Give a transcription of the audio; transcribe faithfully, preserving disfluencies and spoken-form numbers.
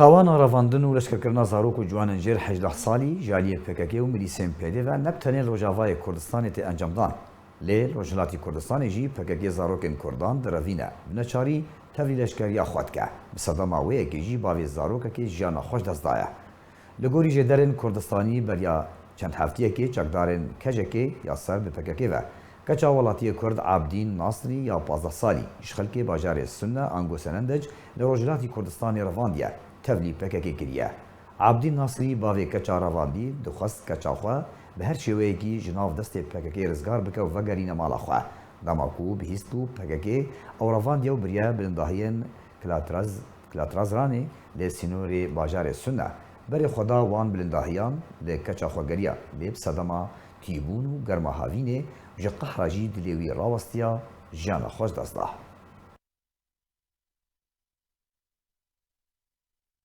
Tawana revandin û leşkerkirina zarok û ciwanên jêr hejdeh salî ji aliyê P K K û milîsên P D ve ne bi tenê li Rojavayê Kurdistanê tê encamdan. Lê li Rojhilatî Kurdistanê jî P K K zarokên Kurdan direvîne. Bi neçarî tevlî leşkeriya xwe dike. Bi sedema wê yekê jî bavê zarokekê jiyana xwe ji dest daye. Li gorî jêderên Kurdistanî beriya çend heftiyekê çekdarên K C K'ê ya ser bi P K K ve keça welatiyê Kurd Abdîn Nasrî ya pazdeh salî ji xelkê bajarê Sunne ango Senendec li Rojhilatî Kurdistanê revandiye, tevlî P K K kiriye. Abdîn Nasrî, bavê keça revandî, dixwest keça xwe bi her şêweyekî ji nav destê P K K rizgar bike û vegerîne mala xwe. Dema ku bihîstbû P K K ew revandiye û biriye bilindahiyên Kilatraz-, Kilatrazranê li sînorê bajarê Sunne. Berê xwe da wan bilindahiyan, li keça xwe geriya, lê bi sedema tîbûn û germa havînê ji qehra jî dilê wî rawestiya, jiyana xwe ji dest da.